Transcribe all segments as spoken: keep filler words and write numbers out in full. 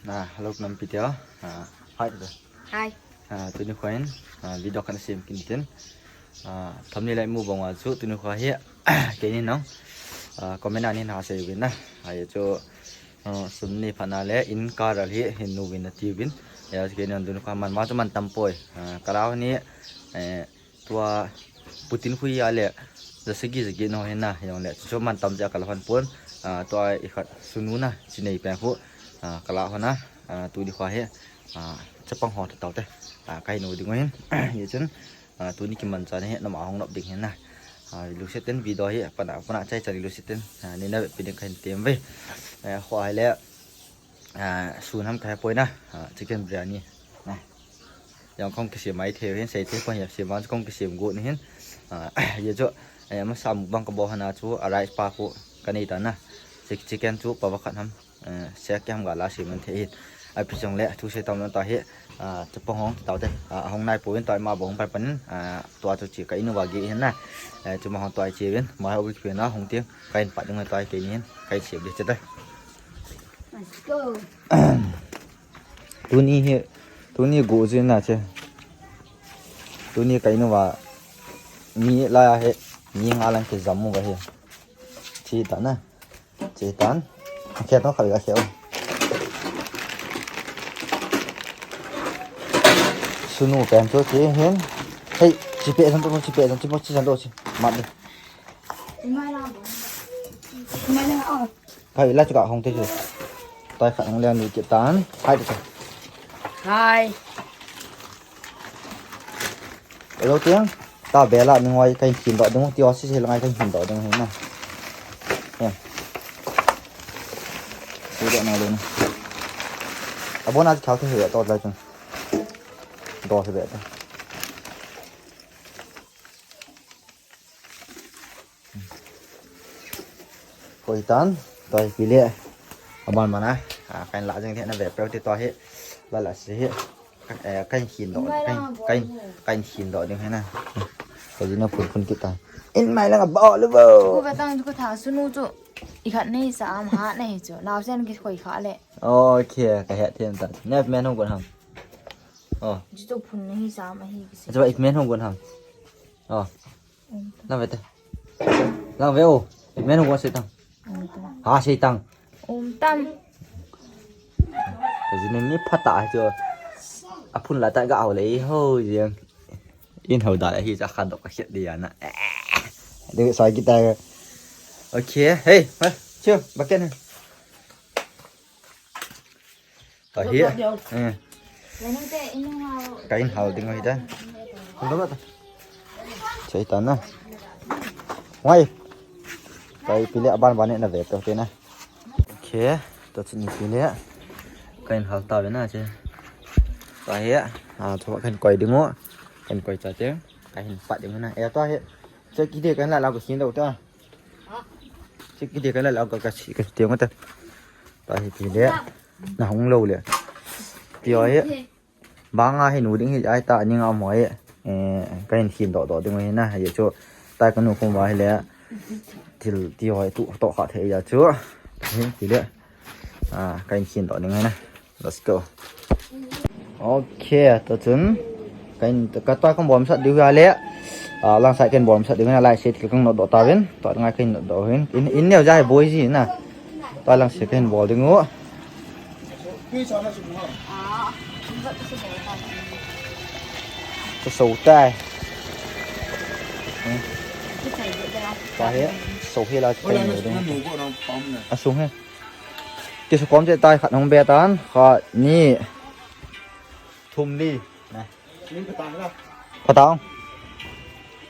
Ah, hello, nampi te. Ah, hi te. Hi. Ah, tuni kho in, ah, video khat sem kit in tin. Ah, thumbnail a imu bang uva chu tuni kho hi, keini nang, ah, comment a nei sei uvin na. Ajeh chu, ah, sum nei phat na le in ka ral hi hin nu uvin nati uvin. Ajeh chu keini nang tuni kho man ma chu man tam poi. Ah, ka la ni, eh, Tua putin khui a le, ja sagi ja get ho hin na, jong le, chu man tam ja ka la hon pon, ah, tua i khat sunu na, chi nei pen khu, ah, ka la hon a, ah, tuni kho hi, ah, chapang ho tau te, ah, ka hin u ding u hin, ye chun, ah, tuni kiman cha na hi, nama hung nop ding hin na, ah, lungset ten video hi, pana, pana chai chan lungset ten, ah, nei na pi ding ka hin tem ve, eh, kho hi le, ah, sun ham ka he poi na, ah, chicken biryani, na. Jong kong kisem mai thei hin sei thei poi, sem vang chu kong kisem got ni hin. Ah, ye chu, eh, masa mukbang ka bol hon a chu, a rice pa khu ka nei ta na. Chi-, chicken chu pava khat ham, eh, sek khat ham ga la sem man thei hin. Api jong le, thu sei tam lou ta hi, ah, chapang hung tau te, ah, hung nai poi in tua ma bol hung pan pan in, ah, tua chu chi ka in uva ge hin na. Eh, chu ma hung tua chi vin, ma ho ki na hung tieng, ka in pat ding tua keini hin, ka in sem ding che ta. Let's go. Tuni hi, tuni gu jin na che. Tuni ka in uva, mi la ya he, mi nga lang kijam uva he. Chi ta na. Chi tan. Khe to kha ga khe o. Sunu pen to chi hin. Hei, chi pe san to, chi pe san, chi po chi san to chi. Mat de. Kai la chu ka hung te chu. Toi khat hung le nu ti tan. Hai te. Hai. Hello tiang. Ta bela ni ngoi kai hin do ding ti o si si la ngai kai hin do ding hin na. Ya. Si do na le na. Abona khau te he to la chu. Do se be ta. Koi tan, toi pi le. Aban mana, ah, kain la jeng the na ve pe ti toi hi. La la si hi. Ka, eh, kain hin do, kain, kain, kain hin do ding he na. Ko jina phun phun kit ta. In mai la ba le bo. Ku ba tang ku tha sunu chu. I khat nei sa am ha nei chu. Nau sen ki koi kha le. Okay, ka he thiam ta. Nep men hung kun ham. Oh. Chu phun nei sa am hi ki se. Chu ip men hung kun ham. Oh. Lang ve te. Lang ve o. Men ho sei tang. Ha sei tang. Um tam. Ka jin ni pha ta chu. A phun la ta ga ho le ho jeng. In ho da hi cha khan dok ka khet dia na. De sai kita. Okay. Hey, ha. Chu, ba ken. Tahi. Eh. Kain hal ding ahi ta. Sei ta na. Wai. Kai pi le aban ban na ve to te na. Okay. To chini pi le. Kain hal ta ve na che. Tahi. Ah, to kain koi ding o. Kain koi cha te. Kain pat ding na. Eh, tahi. Che ki de kain la la ko sin do ta. Che ki de kain la la ko ka si ka te ngo ta. Tahi pi le. Na hung lou le. Ti o hi. Banga hi nu ding hi ai ta ning a mo hi. Eh, kahin hin do do ding hi na. Ye chu. Tai kanu kum va hi le. Thil ti o hi tu to kha the ya chu. Hi ti le. Ah, kahin hin do ding hi na. Let's go. Okay, to chun. Kain, ka toi kan bol masat diu hi a le. Ah, lang sai kan bol masat diu hi na lai se thil kan not do ta vin. To ngai kan not do hin. In, in neo ja hi boi ji na. To lang se kan bol ding u. Ka so tai. Hmm. Ka he, so hi la kan not ding. A sung he. Ki so kom je tai khat hung be tan. Khat ni. Thum li. Phatang.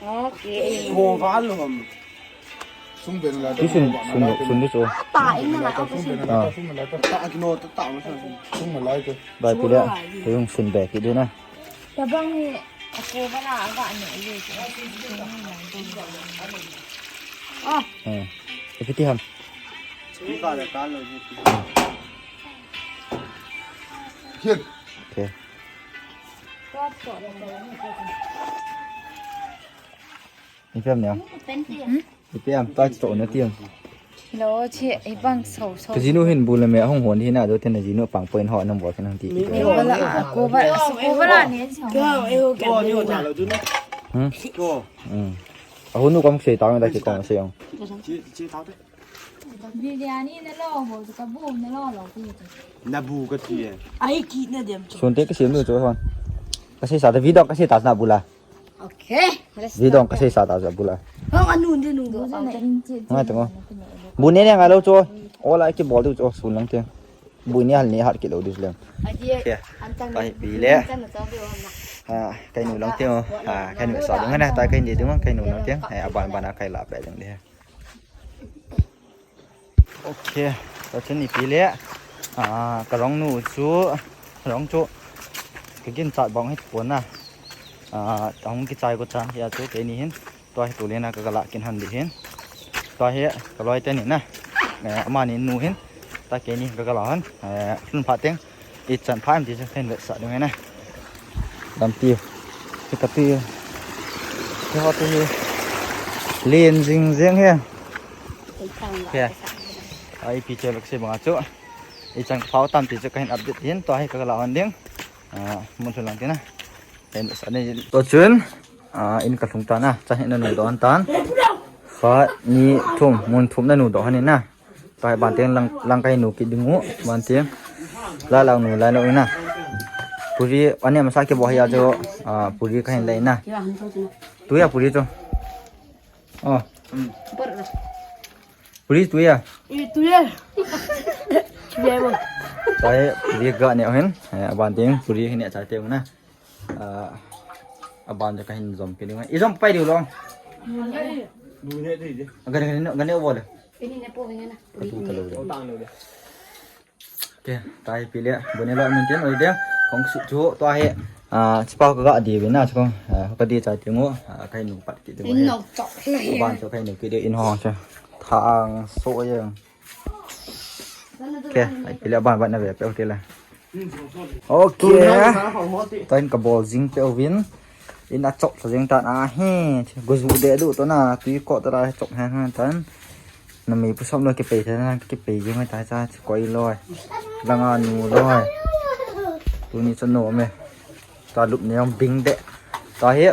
Okay. Ko val lo ham. Sung ben la. Ti sun, sun, sun di chu. Ta in na ka sung. Ah. Ta ki no ta ta ma sa. Sung ma lai ko. Bai pi le. Ko yung sun be ki di na. Ta bang ni ko ba la ga ni ye. Ah. Eh. Ipi ti ham. Ki ka le ka lo ji. Hit. Okay. Ipi ham neo? Ipi ham, ta cho na tiang. Lo che, ei bang so so. Ka jinu hin bu le me ahung hon hin a do ten na jinu pang point ho nam bol ken hang ti. Ko bala, ko bala, ko bala ne so. Ko ni ho ka. Hmm? Ko. Hmm. Ahunu kom sei tang da ki kom sei ong. Che, che tau te. Biryani na lo, bo ka bu na lo lo ki. Na bu ka ti e. Ai ki na dem. Sun te ka sem nu cho hon. Ka sei sa da video ka sei ta na bu la. Okay, let's Video start. Ka sei sa ta ja bu la. Hong anu ndi nu. Ngai tang. Bu ne ne ngai lo cho. Ola ki bol du cho sun lang te. Bu ne hal ne hat ki lo du lem. Aji. Ke. Antang. Pai pi le. Antang na cho bi wa na. Ha, kai nu lang te. Ha, kai nu sa ding na ta kai ni ding kai nu lang te. Ha, aban ban a kai la pe ding de. Ok, ta chun ipi le, ah, ka rong nu chu, rong chu, ka gin chat bang hi pon na. Ah, ta hung kichai ko chang hi a chu, keini hin, tua hi tu le na ka, ka la kin han di hin. Tua hi, ka loi te ni na, eh, ama ni nu hin, ta keini ka, ka la han, eh, sun pha teng, Ichan pha em ti chu kahin vetsah ding ahi na. Lampi. Hi ka pi. Hi ho tu hi. Lien jing jing hi. Hi. Ai pi che lok se bang a chu. Ichan ka phao tam ti chu kahin update hin tua hi ka la hon ding. Ah, mun lhun lang ti na. Kahin vetsah ni. Tua chun, ah, in ka lhung tan a. Chan hi na nu doh hon tan. Khat, ni, thum, mun thum na nu doh hon in na. Tua hi ban teng lang, lang kahin nu kit ding u, ban teng. La lang nu, la lang na. Puri, ani masa ke bo hi a jo, ah, puri kahin le na. Tu ya puri tu. Oh. Puri tu ya. Eh, tu ya. Tu ya bo. Tua hi puri ga ne hin. Eh, ban teng puri hin ne cha te na. Ah, aban ja kahin jom kit ding. I jom pai diu long. Gane, gane, gane bol. Ini ne po hingena. Atu ta lo. Ke, tai pi le, bu ne lo min tin oi de. Kong su chu tua hi. Ah, chipa ka ga di ve na chu kong. Ah, ka di chai ti ngo. Ah, kahin nu pat kit ding. In no chok. Aban chu kahin nu kit ding in hong chu. Thang so ye. Ke, ai pi le ban ban na ve pe ti le. Ok. Tua hin ka bol jing pe uvin. In a chok sa jing tan a hi. Go ju de du to na, tui ko ta la chok hen hen tan. Na mi pu som lo ki pe ta na, ki pe jing ta cha koi loi. Langa nu loi. Tuni cha no me. Ta lup ne ong bing de. Ta hi.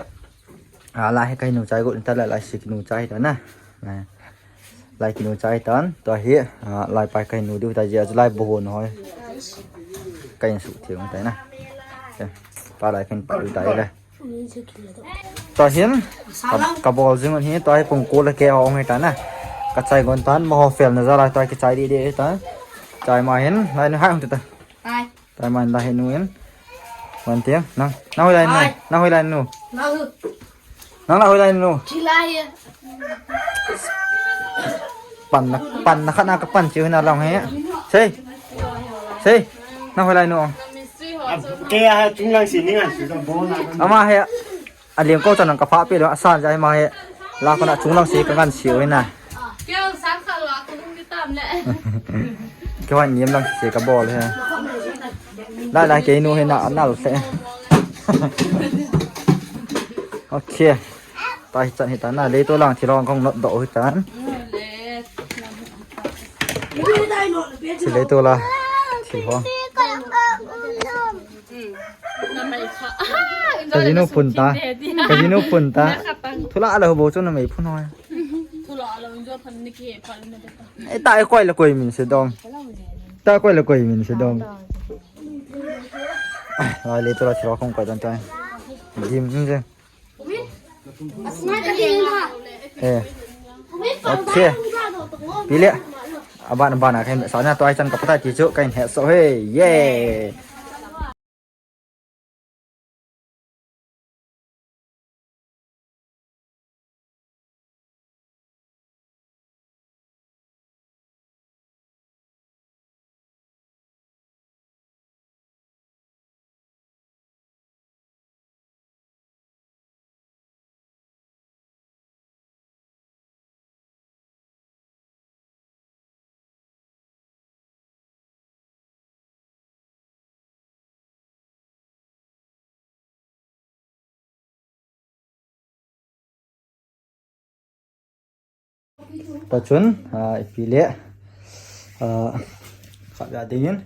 Ah, lai hi kahin nu chai go, ta lai lai si kinu chai ta na. Lai. Lai kinu chai tan, tua hi, ah, lai pai kahin nu diu ta jia, lai bo hon hoi. Kahin su thei ta na. Eh, ta lai kahin pai ta le. Tua hin, ka, ka bol jing hi, tua hi pung ko le ke hong hi ta na. Ka chai gon tan, mo ho fel na ja lai, tua ki chai di di ta. Chai ma hin, lai nu hai hong ta. Hai. Tai man la he nu em. Man tiang, nang, nang hoi lai nu, hai. Nang hoi lai nu. Nang hu. Nang la hoi lai nu. Chi lai e. Pan na, pan na khat na ka pan chiu na long he. Sei. Sei. Nang hoi lai nu. Ke a chung lang si ni ngan si ka bo na. Ama he. A liang ko chan ka pha pe lo, a san jai ma he. La ko na chung lang si ka ngan si oi na. Keu san kha lo a ko hung ki tam le. Keu han niam lang si ka bol he. Lai lai ke nu he na, na lo se. Ok. Ta hi chan hi ta na, le to lang thi long kong not do hi tan. Thi le to la. Thi ho. Ka jinu phun ta. Ka jinu phun ta. Thula la ho bo chu na mei phun hoi. Thula la jo phan ni ki phan ni ta. E ta e koi la koi min se dong. Ta koi la koi min se dong. Ai le to la thira kong koi dan ta. Dim je. Eh. Ok. Pi le. Aban aban a kahin sa na to ai chan ka pata ti chu kahin he so he. Ye. Tachun, ah, ipi le, ah, khat ya dingin,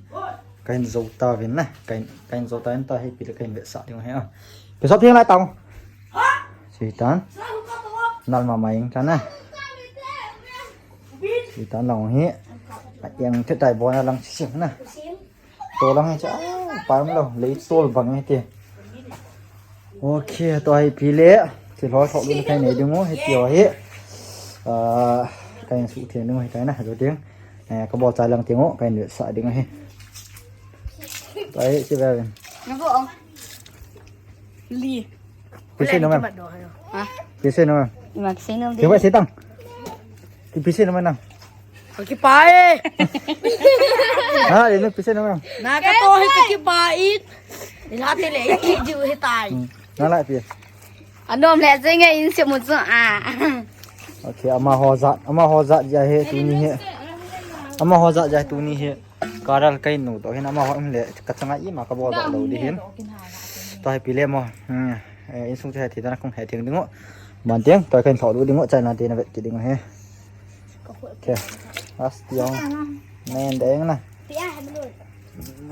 kahin jou tauvin na, kahin, kahin jou tauvin, tua hi ipi le kahin vetsah ding ahi a. Kisop theng lai tau. Sitan. Nal mama ing tan na. Sitan lang hi. A eng the tai bon a lang sing na. Tolang hi cha, ah, pam lo, lei tol bang hi ti. Ok, tua hi ipi le, thil ho thok ding kahin nei ding u, hiti ho hi. Ah, kahin suhtheng ding u hitai na, jou teng. Eh, kabol chai lang teng u, kahin vetsah ding u hi. Tua hi, si ve. Nako. Li. Pise no mem. Ha? Pise no mem. Ima kise no. Kipa se tang. Ki pise no mem nang. Kipa e. Ha, ini pise no mem. Na ka to hi kipa e. Ila te le ki ju hi tai. Hmm. Na la pi. Anom le jeng e in se mu chu a. Ok, amaho jat, amaho jat ja he tuni he. Amaho jat ja tuni he. Karal kai nu to hin amaho um le ka changa ima kabol doh lou di hin. Tua hi ipi le mo. Hmm. Eh, insung che he thi tana kong he theng ding u. Ban teng, tua kahin thok lou ding u, chai na te na vet kit ding u he. Ok. Asti ong. Nen deng na.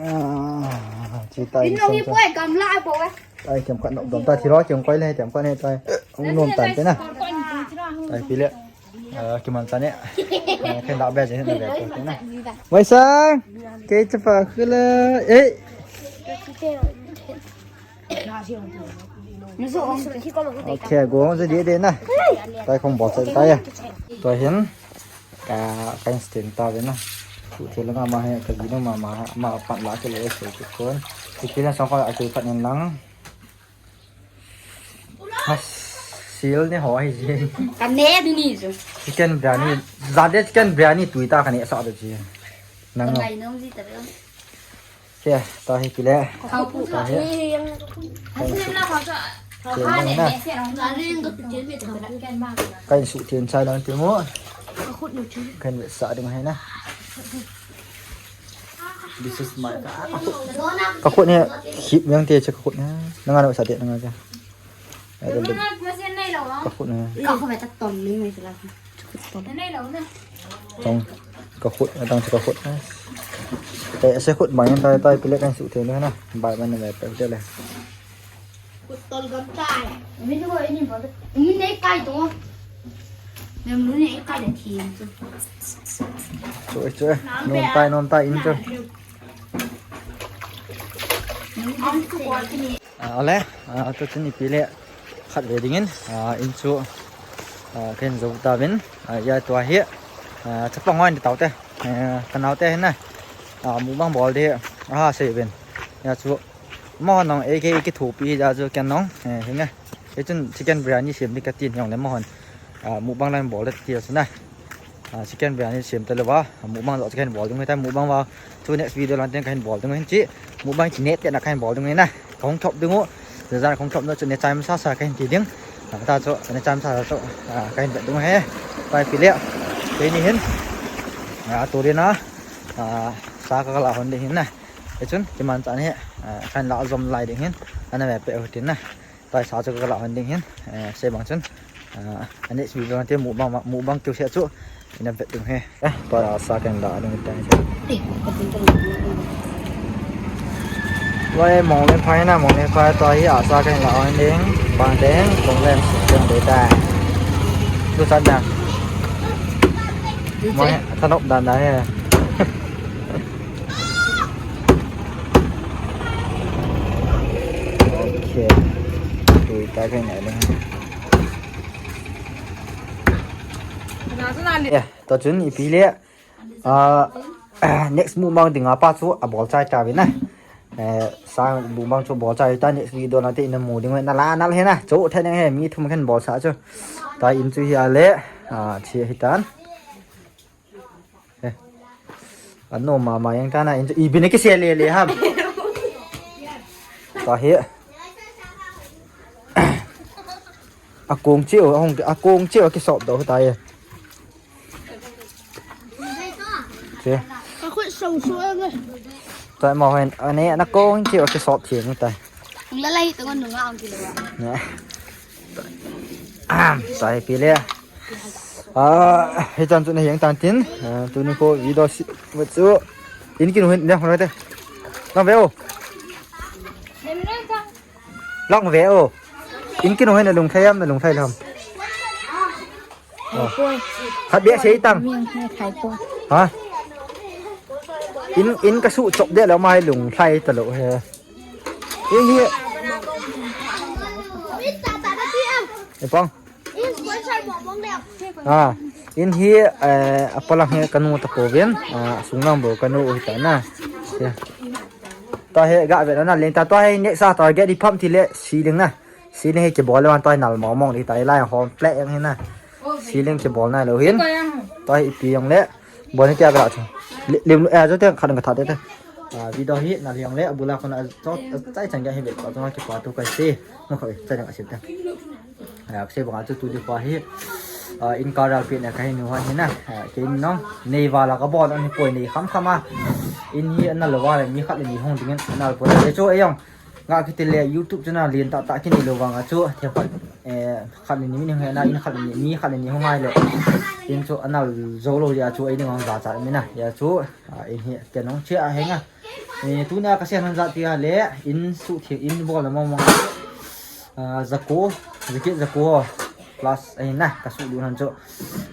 Ah, chi tai. Din nong i poi kam la poi. Ai, kem khat nok dom ta thi lo, kem koi le, kem koi ne tai. Ung nom tan te na. Tai ipi le. Ah, kiman tan e. Ah, ken la be je na be ko te na. Wai sang. Kei chapa khula. Eh. Ok, go je de de na. Tai khong bol sai tai ya. Tua hin. Ka, kahin sting tauvin na. Suhtheng lang ama he, ka ginu mama he, ama pat la ke le se ki kon. Ipi le song ko a ke pat nin lang. Ha, sil ni ho hi ji. Ka ne di ni ju. Chicken biryani, jade chicken biryani tui ta ka ne sa de ji. Nang. Ka ngai nom ji ta be. Che, tua hi ipi le. Khau pu. Tua hi. Hasin la khau sa. Che, nang na. Kahin suhtheng chai lang ti mo. Kahin vetsah ding u hi na. This is my, ka khut. Ka khut ni khip yang te che ka khut ni. Nang ana sa te nang ana. Ai, ka khut ni. Ka khut ni. Tong, ka khut, tang ka khut. Te se khut mai tai tai pile kan su te na. Bai man ne pe te le. Khut tol gam tai. Mi tu ko ini ba. Ini nei kai to. Nem lu nei kai da thi. Chu chu. Non tai non tai in chu. An tu ko ni. Ah, ole, ah, tu chun ipi le khat ve dingin, ah, in chu, ah, kahin jou tauvin, ah, ya tua hi, ah, chapang hoi ni taute, eh, ka naote hin na, ah, mukbang bol di, ah, sei uvin. Ya chu, mo nong, eh, ke, ke thupi ja chu ken nong, eh, hinge. Ke chun chicken biryani sem ni ka tin jong le mo hon, ah, mukbang lang bol di ti chu na. Ah, chicken biryani sem ta lou va, ah, mukbang jong kahin bol ding u hitai, mukbang va chu next video lang teng kahin bol ding u hin chi, mukbang chi net te na kahin bol ding u hin na, kahung thop ding u, jajan kahung thop na chu ne chai masa sa kahin ti ding, ah, ta chu ne chai masa sa chu, ah, kahin vet ding u he, pai pi le, keini hin, ah, tu ding na, ah, sa ka la hon ding hin na, e chun, kiman chan he, ah, kahin la jom lai ding hin, ana ve pe u tin na. Tua sa chu ka la hon ding hin, eh, sei bang chun, ah, a next video te mukbang, mukbang keu se chu, ina vet ding he. Eh, tua sa kahin la ding tai. Tua hi mong le phai na, mong le phai tua hi a sa kahin la hon ding, bang ding, kong lem, kong ding tai. Tu sa na. Mo he, thanop dan da he. Ok. Tui ta kahin ngai le. Eh, to chun ipi le. Ah, next mukbang dinga pa chu abol chai tauvin na. Eh, sa mukbang chu bol chai ta next video na te ina mu ding u na la na le na. Chu the nang he mi thum kahin bol sa chu. Ta in chu hi a le. Ah, chi hi tan. Eh. Ano mama yang tana in i bine kise le le ham. Tua hi. A kong cheu, a hong, a kong cheu kisop do tai. Che. Ka khut so so nge. Tai mo hen, ane na kong cheu kisop theng tai. Hong la lai to ngon nunga ong kilo. Ne. Am, tai pi le. Ah, hichan chu na hiang tan tin. Ah, tuni ko video si, chu. In kinu hin, ne, hon te. Lang ve o. Lang ve o. In kinu hin na lunglhai am, na lunglhai lou am. Oh. Khat bia sei tang. Ha? In, in ka su chop de lou mai lunglhai ta lou he. In hi. E pang. Ah, in hi, eh, apalang hi kanu ta pouvin. Ah, sunglang bou kanu u hita na. Ya. Tua hi ga ve na leng ta, tua hi next a target di pham ti le ceiling na. Ceiling hi kibol le man tua hi nal mong mong di ta, lai hom plek jeng hi na. Ceiling kibol nai lou hin. Tua hi ipi jong le. Bol ni tia ga chu. Lim, eh, jo te khat nga tha te te. Ah, video hi nal jong le, abula kona jo, chai chang ga hi ve, tua chu kipa thu ka sei. Mo kha ve, chai jang a sei te. Ah, ka sei banga chu tuni pa hi, ah, in ka ral pi na ka hi nu ha hi na. Ah, kei nong, nei vala ka bol ani poi nei kham kham a. In hi ana lo vala mi khat le ni hung dingin ana lo poi. Ei chu ei jong. Nga kiti le YouTube channel lien tah tah kinei lou vanga chu. Thei khat, eh, khat le ni mi hung na, in khat le ni, mi khat le ni hung ngai le. In chu ana zo lou ya chu ei ding hung za cha mi na. Ya chu, ah, in hi ke nong che a henga. Eh, tuna ka sian hon jat tia le, in su thi, in bol na mong mong. Ah, jako, jacket jako, plus, eh, na, ka su lu hon chu.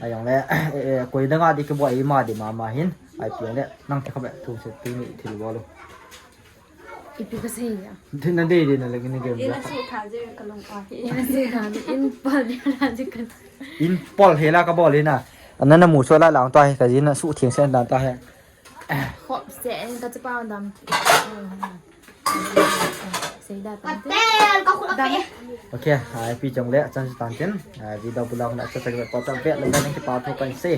Ajong le, eh, eh, koi danga di kibol ima di mama hin. Ai piang le, nang te khabe, thu se, tu ni thil bol lo. Ipi ka sei ya. Din na dei dei na lagi ni game Ina ja. Su tha je ka long pa hi. Ina se ha ni in pal ni la je ka. In pal he la ka bol le na. Ana na mu so la lang ta he, ka jin na su thiang sen dan ta he. Khop se en ka chapa dam. Sei da ta. Tel ka khula pe. Okay, ah, ipi jong le, chan chu tan tin. Ah, video bula huna cha cha pa cha pe la dan ki pa tho kan se.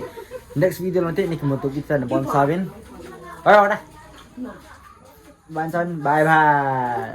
Next video lon te ni ki mo to ki chan bon savin. Bye bye. Ban chan, bye bye.